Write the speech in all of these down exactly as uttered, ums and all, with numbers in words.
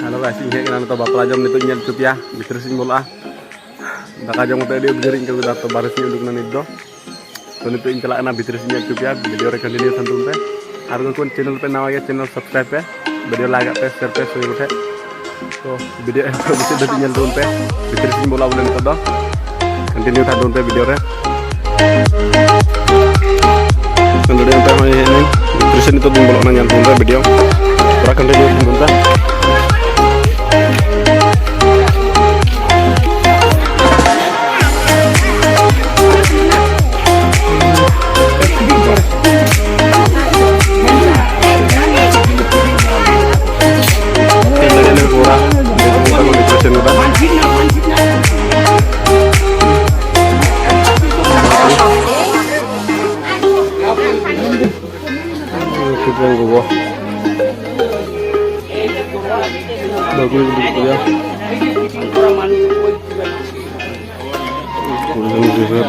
Hello guys, ᱤᱧ ᱦᱮᱡ ᱠᱟᱱᱟ ᱱᱤᱛᱚᱜ ᱵᱟᱯᱞᱟ ᱡᱚᱢ, ᱱᱤᱛᱚᱜ ᱤᱧ ᱧᱮᱞ ᱦᱚᱪᱚ ᱯᱮᱭᱟ, ᱵᱷᱤᱛᱨᱤ ᱥᱮᱫ ᱤᱧ ᱵᱚᱞᱚᱜᱼᱟ᱾ ᱫᱟᱠᱟ ᱡᱚᱢ ᱠᱟᱛᱮ ᱟᱹᱰᱤ ᱩᱫᱽᱜᱟᱹᱨ ᱤᱧ ᱟᱹᱭᱠᱟᱹᱣ ᱠᱮᱫᱟ, ᱛᱚ ᱵᱟᱨᱦᱮ ᱥᱮᱫ ᱤᱧ ᱩᱰᱩᱠ ᱮᱱᱟ ᱱᱤᱛ ᱫᱚ᱾ ᱛᱚ ᱱᱤᱛᱚᱜ ᱤᱧ ᱪᱟᱞᱟᱜ ᱠᱟᱱᱟ ᱵᱷᱤᱛᱨᱤ ᱥᱮᱫ ᱤᱧ ᱧᱮᱞ ᱦᱚᱪᱚ ᱯᱮᱭᱟ, ᱵᱷᱤᱰᱤᱭᱳ ᱨᱮ ᱠᱚᱱᱴᱤᱱᱤᱭᱩ ᱛᱟᱦᱮᱱ ᱛᱟᱵᱚᱱ ᱯᱮ᱾ ᱟᱨ ᱚᱠᱚᱭ ᱠᱚ ᱪᱮᱱᱮᱞ ᱯᱮ ᱱᱟᱣᱟ ᱜᱮᱭᱟ, ᱪᱮᱱᱮᱞ ᱥᱟᱵᱥᱠᱨᱟᱭᱤᱵ ᱯᱮ, ᱵᱷᱤᱰᱤᱭᱳ ᱞᱟᱭᱤᱠ ᱟᱜ ᱯᱮ, ᱥᱮᱭᱟᱨ ᱯᱮ ᱥᱚᱸᱜᱮ ᱠᱚᱴᱷᱮᱱ᱾ ᱛᱚ ᱵᱷᱤᱰᱤᱭᱳ ᱮᱦᱚᱵ ᱠᱷᱚᱱ ᱢᱩᱪᱟᱹᱫ ᱫᱷᱟᱹᱵᱤᱡ ᱧᱮᱞ ᱛᱟᱵᱚᱱ ᱯᱮ᱾ ᱵᱷᱤᱛᱨᱤ ᱥᱮᱫ ᱤᱧ ᱵᱚᱞᱚᱜᱼᱟ ᱵᱚᱞᱮ ᱱᱤᱛᱚᱜ ᱫᱚ᱾ ᱠᱚᱱᱴᱤᱱᱤᱭᱩ ᱛᱟᱦᱮᱱ ᱛᱟᱵᱚᱱ ᱯᱮ ᱵᱷᱤᱰᱤᱭᱳ ᱨᱮ᱾ ᱱᱚᱰᱮ ᱱᱤᱛᱚᱜ ᱦᱚᱸ ᱦᱮᱡ ᱮᱱᱟᱹᱧ᱾ ᱵᱷᱤᱛᱨᱤ ᱥᱮᱫ ᱱᱤᱛᱚᱜ ᱫᱚᱧ ᱵᱚᱞᱚᱜ ᱠᱟᱱᱟ, ᱧᱮᱞ ᱛᱟᱵᱚᱱ ᱯᱮ ᱵᱷᱤᱰᱤᱭᱳ᱾ ᱯᱩᱨᱟ ᱠᱚᱱᱴᱤᱱᱤᱭᱩ ᱛᱟᱦᱮᱱ ᱛᱟᱵᱚᱱ ᱯᱮ᱾ ᱠᱩᱲᱤ ᱨᱮᱱ ᱜᱚᱜᱚ᱾ ᱵᱟᱹᱦᱩ ᱠᱩᱲᱤ ᱠᱚ ᱫᱩᱲᱩᱵ ᱠᱟᱱᱟ᱾ ᱠᱩᱲᱤ ᱨᱮᱱ ᱜᱤᱫᱽᱨᱟᱹ᱾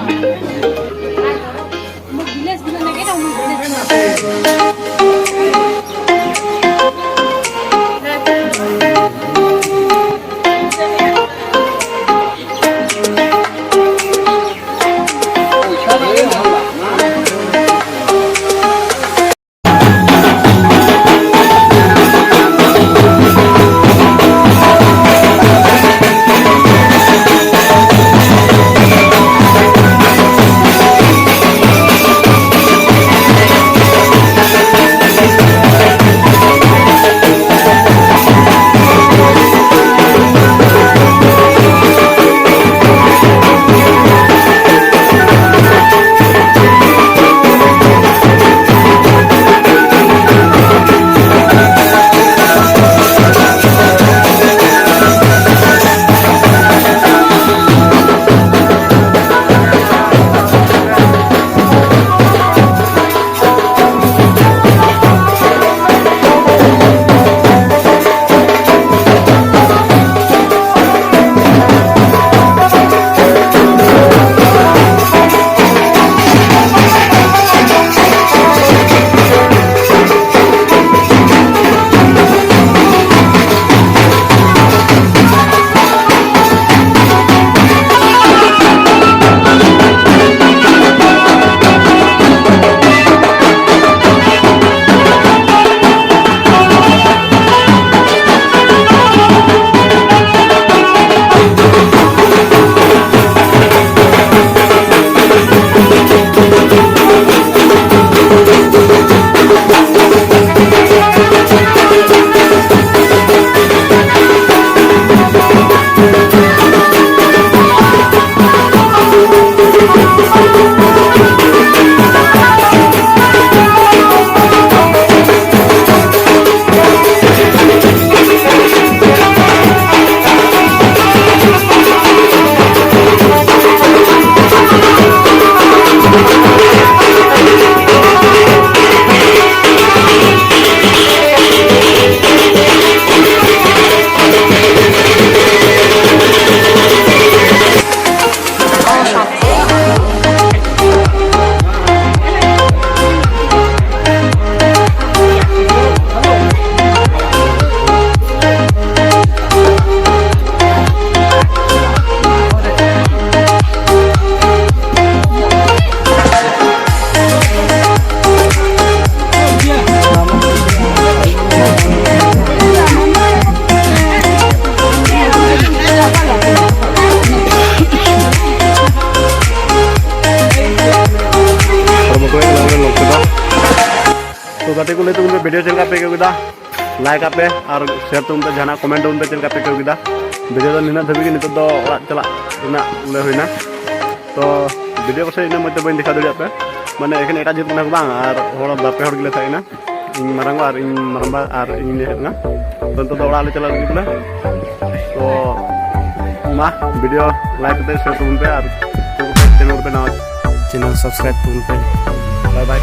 ᱞᱟᱭᱤᱠ ᱟᱯᱮ ᱟᱨ ᱥᱮᱭᱟᱨ ᱛᱟᱵᱚᱱ ᱯᱮ, ᱡᱟᱦᱟᱱᱟᱜ ᱠᱚᱢᱮᱱᱴ ᱛᱟᱵᱚᱱ ᱯᱮ ᱪᱮᱫ ᱞᱮᱠᱟ ᱯᱮ ᱟᱹᱭᱠᱟᱹᱣ ᱠᱮᱫᱟ᱾ ᱵᱷᱤᱰᱤᱭᱳ ᱫᱚ ᱱᱤᱱᱟᱹᱜ ᱫᱷᱟᱹᱵᱤᱡ ᱜᱮ, ᱱᱤᱛᱚᱜ ᱫᱚ ᱚᱲᱟᱜ ᱪᱟᱞᱟᱜ ᱨᱮᱱᱟᱜ ᱞᱮ ᱦᱩᱭᱱᱟ᱾ ᱛᱚ ᱵᱷᱤᱰᱤᱭᱳ ᱯᱟᱥᱮᱡ ᱤᱱᱟᱹᱜ ᱢᱚᱡᱽ ᱛᱮ ᱵᱟᱹᱧ ᱫᱮᱠᱷᱟᱣ ᱫᱟᱲᱮᱭᱟᱜ ᱯᱮ, ᱢᱟᱱᱮ ᱮᱠᱷᱮᱱ ᱮᱴᱟᱜ ᱡᱟᱹᱛ ᱠᱟᱱᱟ ᱠᱚ ᱵᱟᱝ, ᱟᱨ ᱦᱚᱲ ᱵᱟᱨ ᱯᱮ ᱦᱚᱲ ᱜᱮᱞᱮ ᱛᱟᱦᱮᱸ ᱠᱟᱱᱟ, ᱤᱧ ᱢᱟᱨᱟᱝᱵᱟ ᱟᱨ ᱤᱧ ᱢᱟᱨᱟᱝᱵᱟ ᱟᱨ ᱤᱧ ᱞᱮ ᱦᱮᱡ ᱮᱱᱟ᱾ ᱛᱚ ᱱᱤᱛᱚᱜ ᱫᱚ ᱚᱲᱟᱜ ᱞᱮ ᱪᱟᱞᱟᱜ ᱞᱟᱹᱜᱤᱫ ᱵᱚᱞᱮ᱾ ᱛᱚ ᱢᱟ ᱵᱷᱤᱰᱤᱭᱳ ᱞᱟᱭᱤᱠ ᱠᱟᱛᱮ ᱥᱮᱭᱟᱨ ᱛᱟᱵᱚᱱ ᱯᱮ ᱟᱨ ᱪᱮᱱᱮᱞ ᱨᱮ ᱱᱟᱣᱟ ᱪᱮᱱᱮᱞ ᱥᱟᱵᱥᱠᱨᱟᱭᱤᱵ ᱛᱟᱵᱚᱱ ᱯᱮ᱾ ᱵᱟᱭ ᱵᱟᱭ᱾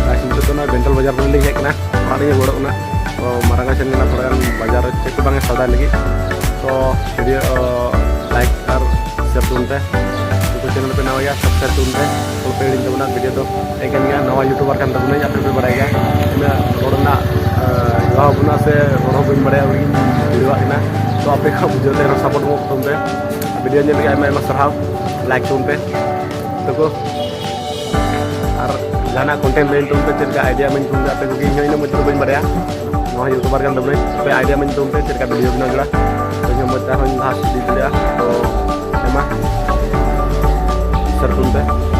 ᱟᱨ ᱱᱤᱛᱚᱜ ᱫᱚ ᱱᱚᱣᱟ ᱵᱮᱱᱴᱚᱞ ᱵᱟᱡᱟᱨ ᱠᱷᱚᱱ ᱞᱤᱧ ᱦᱮᱡ ᱠᱟᱱᱟ, ᱚᱲᱟᱜ ᱞᱤᱧ ᱨᱩᱣᱟᱹᱲᱚᱜ ᱠᱟᱱᱟ᱾ ᱛᱚ ᱢᱟᱨᱟᱝ ᱥᱮᱱ ᱠᱟᱱᱟ, ᱛᱷᱚᱲᱟ ᱜᱟᱱ ᱵᱟᱡᱟᱨ ᱨᱮ ᱪᱮᱫ ᱠᱚ ᱵᱟᱝ ᱮ ᱥᱚᱣᱫᱟᱭ ᱞᱟᱹᱜᱤᱫ᱾ ᱛᱚ ᱵᱷᱤᱰᱤᱭᱳ ᱞᱟᱭᱤᱠ ᱟᱨ ᱥᱮᱭᱟᱨ ᱛᱟᱵᱚᱱ ᱯᱮ᱾ ᱩᱱᱠᱩ ᱪᱮᱱᱮᱞ ᱯᱮ ᱱᱟᱣᱟ ᱜᱮᱭᱟ, ᱥᱟᱵᱥᱠᱨᱟᱭᱤᱵ ᱛᱟᱵᱚᱱ ᱯᱮ᱾ ᱟᱞᱚ ᱯᱮ ᱦᱤᱲᱤᱧ ᱛᱟᱵᱚᱱᱟ᱾ ᱵᱷᱤᱰᱤᱭᱳ ᱫᱚ ᱦᱮᱡ ᱠᱟᱱ ᱜᱮᱭᱟ, ᱱᱟᱣᱟ ᱭᱩᱴᱩᱵᱟᱨ ᱠᱟᱱ ᱛᱟᱵᱚᱱᱟᱹᱧ, ᱟᱯᱮ ᱯᱮ ᱵᱟᱲᱟᱭ ᱜᱮᱭᱟ᱾ ᱤᱱᱟᱹ ᱨᱚᱲ ᱨᱮᱱᱟᱜ ᱦᱮᱣᱟ ᱵᱟᱹᱱᱩᱜᱼᱟ ᱥᱮ ᱨᱚᱲ ᱦᱚᱸ ᱵᱟᱹᱧ ᱵᱟᱲᱟᱭᱟ, ᱩᱱᱤᱧ ᱵᱷᱤᱰᱤᱭᱳᱣᱟᱜ ᱠᱟᱱᱟ᱾ ᱛᱚ ᱟᱯᱮ ᱠᱚ ᱵᱩᱡᱷᱟᱹᱣ ᱛᱮ ᱥᱟᱯᱳᱨᱴ ᱜᱚᱫ ᱛᱟᱵᱚᱱ ᱯᱮ᱾ ᱵᱷᱤᱰᱤᱭᱳ ᱧᱮᱞ ᱞᱟᱹᱜᱤᱫ ᱟᱭᱢᱟ ᱟᱭᱢᱟ ᱥᱟᱨᱦᱟᱣ᱾ ᱞᱟᱭᱤᱠ ᱛᱟᱵᱚᱱ ᱯᱮ᱾ ᱛᱚᱠᱚ ᱟᱨ ᱡᱟᱦᱟᱱᱟᱜ ᱠᱚᱱᱴᱮᱱᱴ ᱞᱟᱹᱭ ᱛᱟᱵᱚᱱ ᱯᱮ, ᱪᱮᱫ ᱞᱮᱠᱟ ᱟᱭᱰᱤᱭᱟ ᱤᱢᱟᱹᱧ ᱛᱟᱵᱚᱱ ᱯᱮ ᱟᱯᱮ ᱠᱚᱜᱮ, ᱤᱧ ᱦᱚᱸ ᱤᱱᱟᱹᱜ ᱢᱚᱡᱽ ᱛᱮᱫᱚ ᱵᱟᱹᱧ ᱵᱟᱲᱟᱭᱟ᱾ ᱱᱚᱣᱟ ᱭᱩᱴᱩᱵᱟᱨ ᱠᱟᱱ ᱛᱟᱵᱚᱱᱟᱹᱧ, ᱟᱯᱮ ᱟᱭᱰᱤᱭᱟ ᱤᱢᱟᱹᱧ ᱛᱟᱵᱚᱱ ᱯᱮ ᱪᱮᱫ ᱞᱮᱠᱟ ᱵᱷᱤᱰᱤᱭᱳ ᱵᱮᱱᱟᱣ ᱡᱚᱲᱟ, ᱤᱧ ᱦᱚᱸ ᱢᱚᱡᱽ ᱛᱮ ᱟᱨᱦᱚᱸᱧ ᱞᱟᱦᱟ ᱥᱮᱫ ᱤᱫᱤ ᱫᱟᱲᱮᱭᱟᱜᱼᱟ᱾ ᱛᱚ ᱦᱮᱸ ᱢᱟ, ᱥᱮᱭᱟᱨ ᱛᱟᱵᱚᱱ ᱯᱮ᱾